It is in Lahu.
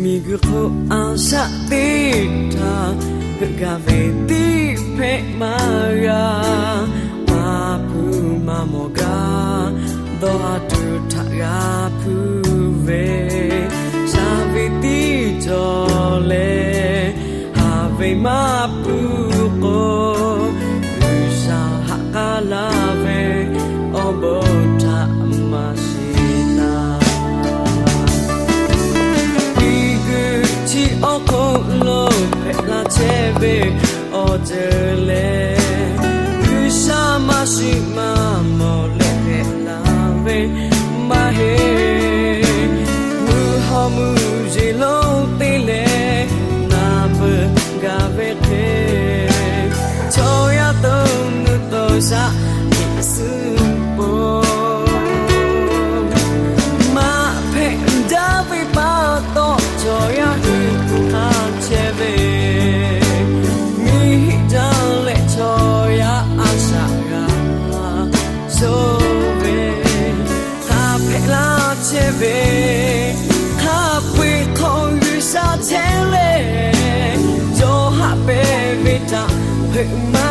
Miˬguiˬ hk'oˆ a shaˆ teˇ htaˇ, heuˆ gaˇ ve tiˉ hpehꞈ maˇ g'a. Maˇ hpu maˇ mawˬ gaˇ, dawˇ ha tuˬ htaꞈ g'a hpuˇ ve, shaˍ ve tiˉ cawˬ leh, haˍ ve maˇ hpu k'o, G'uiˬsha haꞈ k'aˉ laˇ ve awˬ bon htaꞈ maˇ shiˍ taˍ. Miˬguiˬ chi awˬ hk'oˆ lo hpehꞈ la chehˇ ve awˬ ceuˬ lehˬ, G'uiˬsha maˇ shiˍ maˇ mawˬ leh hpehꞈ la ve maˇ heˆ. Mvuhˇ hawˉ mvuhˇ yeˬ lonˉ te leh naˍ peuˬ gaˬ ve hk'e, chaw yaˇ to nuˇ to shaˆ tiꞈ suhˉ po maˇ hpehꞈ daꞈ ve pa taw, chaw yaˇ hui hk'a chehˇ ve, miˬ hiˆ jaˇ leh chaw yaˇ a shaꞈ g'a shoˍ ve, hk'a hpehꞈ laˇ chehˇ ve, hk'a peu-eˬ hk'aw G'uiˬsha chehˇ leh, yawˇ haꞈ pehnˇ ve htaꞈ hpeuꞈ maˇ